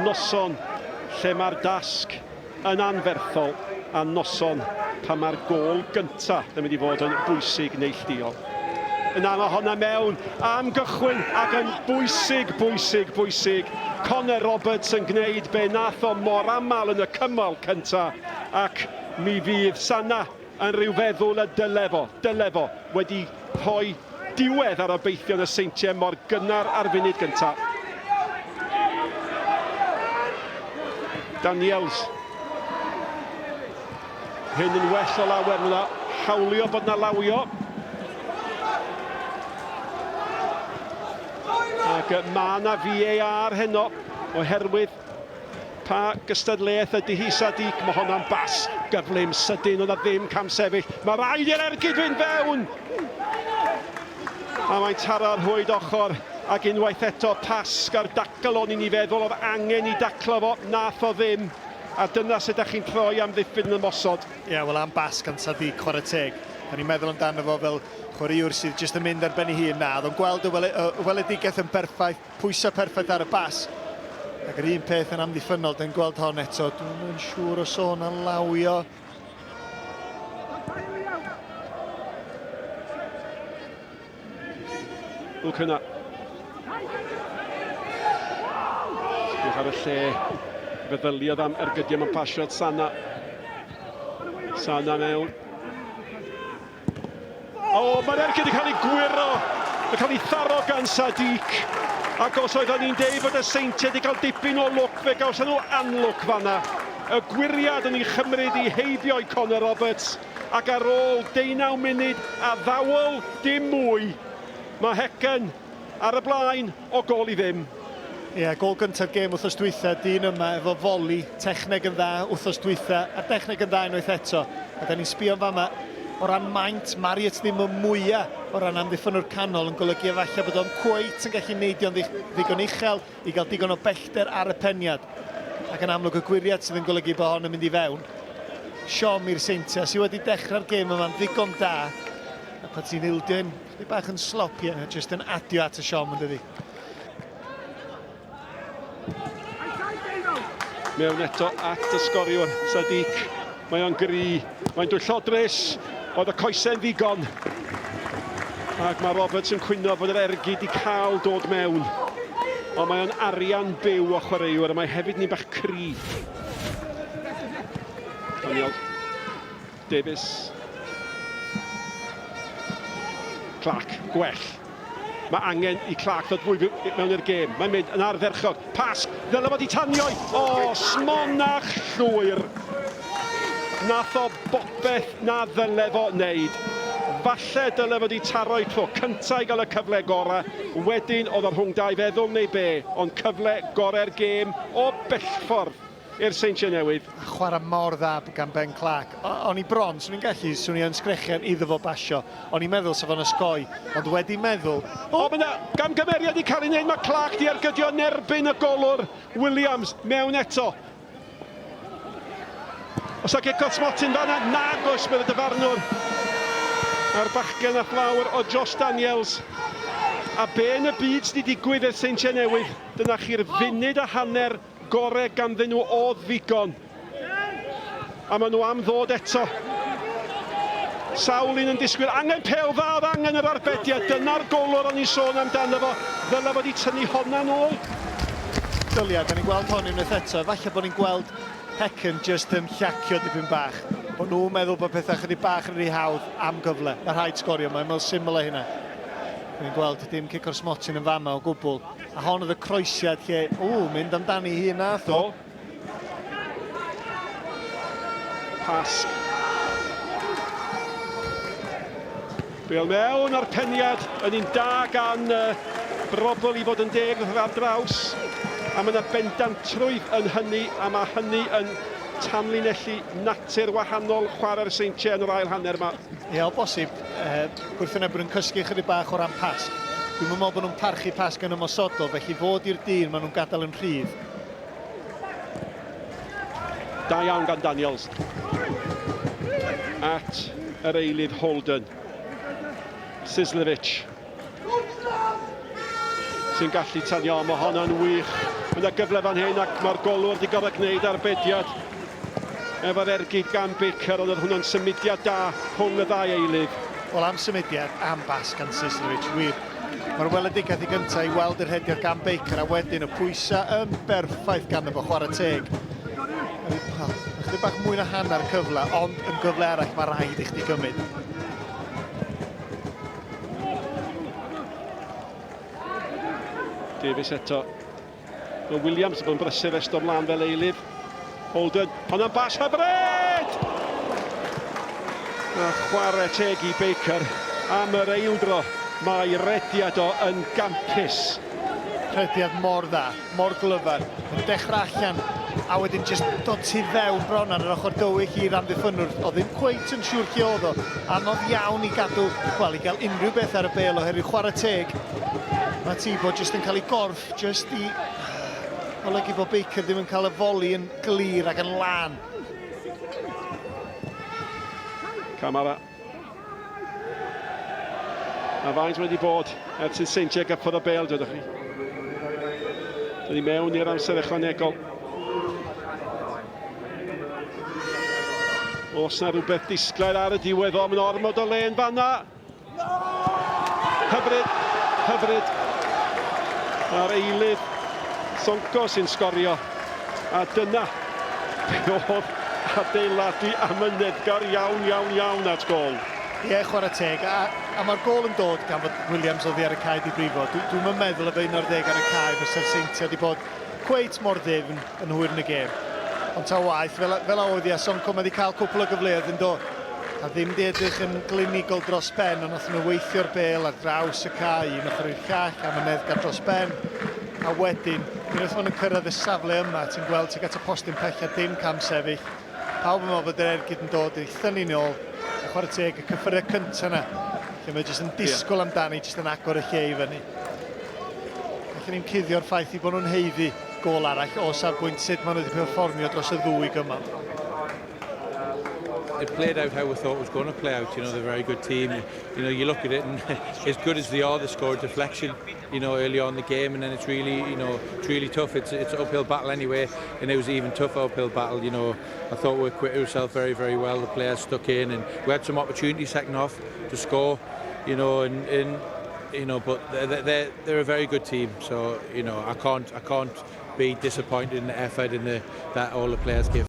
Noson lle mae'r dasg yn anferthol a noson pan mae'r gôl gynta yn mynd i fod yn bwysig neillduol. Yna mae honna mewn am gychwyn ac yn bwysig, bwysig, bwysig. Connor Roberts yn gwneud be nath o mor aml yn y cymal cynta ac mi fydd Sanna yn rhyw feddwl y dyle fo, dyle fo wedi rhoi diwedd ar obeithion y Seintiau mor gynnar â'r funud gyntaf. Daniels. Hyn yn well o lawer yna. Hawlio bod na lawio. Ac mae na VAR heno oherwydd Pa gystadleuaeth ydy hi, Sadiq? Mae honna'n bas gyflym, sydyn, oedd na ddim camsefyll. Mae rhaid i'r ergyd fynd fewn! A mae'n taro'r rhwyd ochr, ac unwaith eto pasg a'r dacl o'n i'n ei feddwl oedd angen i daclo fo, nath o ddim. A dyna sut da chi'n troi amddiffyn yn ymosod. Ie, yeah, wel am bas gan Sadiq, chwarae teg. Da ni'n meddwl amdano fo fel chwaraewr sydd jyst yn mynd ar ben ei hun. Na, oedd o'n gweld y weledigaeth yn berffaith. Pwysau perffaith ar y bas. Ac yr un peth yn amddiffynnol, dyn gweld hon eto. Dwi'm yn siŵr os o'n alawio. Lwc yna. Sbïwch ar y lle. Feddyliodd am ergydiau mewn pasiodd Sana. Sana mewn. O, mae'r ergyd yn cael ei gwyro, yn cael ei tharo gan Sadiq. Ac os oedden ni'n deud bod y Seintiau wedi cael dipyn o lwc, fe gawson nhw anlwc fanna. Y gwyriad yn ei chymryd i heibio i Connor Roberts, ac ar ôl deunaw munud addawol dim mwy, mae Häcken ar y blaen o gôl i ddim. Ie, gôl gyntaf gêm wythnos dwytha, dyn yma efo foli, techneg yn dda wythnos dwytha, a dechneg yn dda unwaith eto. A da ni'n sbio yn fama, o ran maint, Marriott ddim y mwya o ran amddiffynnwr canol yn golygu efallai bod o'n cweit yn gallu neidio'n ddigon uchel i gael digon o bellter ar y peniad. Ac yn amlwg y gwyriad sydd yn golygu bod hon yn mynd i fewn. Siom i'r Seintiau sydd wedi dechrau'r gêm yma'n ddigon da. A pan ti'n ildio un, Chydig bach yn sloppy a jyst yn adio at y siom yn dydi. Mewn eto at y sgoriwr, Sadiq. Mae o'n gry, mae'n dwyllodrus, oedd y coesau'n ddigon. Ac mae Roberts yn cwyno bod yr ergyd wedi cael dod mewn. Ond mae o'n arian byw o chwaraewr, a mae hefyd ni'n bach cry. Daniel Davies. Clark, gwell. Mae angen i Clark ddod fwy mewn i'r gêm. Mae'n mynd yn ardderchog. Pas, ddyle fod i tanioi. O, smonach llwyr. Nath o bopeth na ddyle fo wneud. Falle dyle fod i taro'i tro cyntaf i gael y cyfle gorau. Wedyn oedd o rhwng dau feddwl neu be, ond cyfle gorau'r gêm o bellffordd i'r Seintiau Newydd. A chwarae mor dda gan Ben Clark. O'n i bron, swn i'n gallu, swn i yn sgrechian iddo fo basio. O'n i'n meddwl sa fo'n osgoi, ond wedi meddwl... O, mae yna gamgymeriad i cael ei wneud, mae Clark di ergydio yn erbyn y golwr Williams mewn eto. Os a gic o'r smotyn fanna, nag oes, bydd y dyfarnwr. A'r bachgen ath lawr o Josh Daniels. A be yn y byd sydd wedi digwydd i'r Seintiau Newydd? Dyna chi'r funud a hanner Gore ganddyn nhw o ddigon. A maen nhw am ddod eto. Sawl un yn disgwyl. Angen pêl dda, oedd angen yr arbediad. Dyna'r golwr o'n i'n sôn amdano fo. Ddyle fod i tynnu honna nôl. Dylia, da ni'n gweld hon unwaith eto. Falle bod ni'n gweld Häcken jyst yn llacio dipyn bach. Bod nhw'n meddwl bod pethau chydig bach yn rhy hawdd am gyfle. Mae rhaid sgorio, mae'n mor syml â hynna. Ni'n gweld dim cic o'r smotyn yn fama o gwbl. A hon oedd y croesiad lle, ww, mynd amdani hi nath o. Pasg. Bel mewn a'r peniad yn un da gan uh, Brobl i fod yn deg wrth ar draws. A mae yna bendantrwydd yn hynny, a mae hynny yn tanlinellu natur wahanol chwarae'r Seintiau yn yr ail hanner yma. Ie, o bosib, uh, gwrthwynebwyr yn cysgu chydig bach o ran pasg. Dwi'm yn meddwl bod nhw'n parchu pasg yn ymosodol, felly fod i'r dyn maen nhw'n gadael yn rhydd. Da iawn gan Daniels. At yr eilydd Holden. Sislevic. Sy'n gallu tanio, mae honna'n wych. Yna gyfle fan hyn ac mae'r golwr wedi gorfod gwneud arbediad efo'r ergyd gan Baker, ond oedd hwnna'n symudiad da rhwng y ddau eilydd. Wel, am symudiad, am bas gan Sislevic, wir. Mae'r weledigaeth i gyntaf i weld yr rhediad gan Baker a wedyn y pwysau yn berffaith ganddo fo, chwarae teg. Wel, ychydig bach mwy na hanner cyfle, ond yn gyfle arall mae rhaid i chdi gymryd. Davies eto. Mae Williams yn bod yn brysur ers dod mlaen fel eilydd. Holden, honna'n bas hyfryd! A chwarae teg i Baker am yr eildro. Mae rediad o yn gampus. Rhediad mor dda, mor glyfar, yn dechrau allan a wedyn jyst dod tu fewn bron ar yr ochr dywyll i'r amddiffynnwr. Oedd ddim cweit yn siŵr lle oedd o. Anodd iawn i gadw, wel, i gael unrhyw beth ar y bêl oherwydd chwarae teg. Mae Thibaut jyst yn cael ei gorff jyst i olygu bod Baker ddim yn cael y foli yn glir ac yn lân. Camara. A faint wedi bod ers i'r Seintiau gyffwrdd y bêl, dwedwch chi. Dyn ni mewn i'r amser ychwanegol. Os na rhywbeth disglair ar y diwedd o, mae'n ormod o le yn fanna. Hyfryd, hyfryd. A'r eilydd Sonko sy'n sgorio. A dyna be oedd adeiladu amyneddgar iawn, iawn, iawn at gôl. Ie, chwarae teg. A, a mae'r gôl yn dod gan fod Williams oddi ar y cae di brifo. Dwi'n dwi meddwl efo 11 ar y cae fysa'r Seintiau wedi bod cweit mor ddyfn yn hwyr yn y gêm. Ond ta waeth, fel, fel a oedd hi, a Sonko mae wedi cael cwpl o gyfleoedd yn do. A ddim di edrych yn glinigol dros ben, ond nath nhw weithio'r bêl ar draws y cae, un ochr i'r llall, amyneddgar dros ben. A wedyn, unwaith maen nhw'n cyrraedd y safle yma, ti'n gweld tuag at y postyn pella, dim cam sefyll. Pawb yn meddwl bod yr ergyd yn dod i thynnu nôl, a chwarae teg, y cyffuriau cyntaf yna, lle mae jyst yn disgwyl amdani, jyst yn agor y lle i fyny. Allen ni'm cuddio'r ffaith eu bod nhw'n haeddu gôl arall o safbwynt sut maen nhw wedi perfformio dros y ddwy gymal. It played out how we thought it was going to play out. They're a very good team. You look at it and as good as they are, they scored deflection, early on in the game, and then it's really, it's really tough. It's an uphill battle anyway, and it was an even tougher uphill battle. I thought we acquitted ourselves very, very well. The players stuck in, and we had some opportunities second half to score, but they're a very good team. So I can't be disappointed in the effort and that all the players give.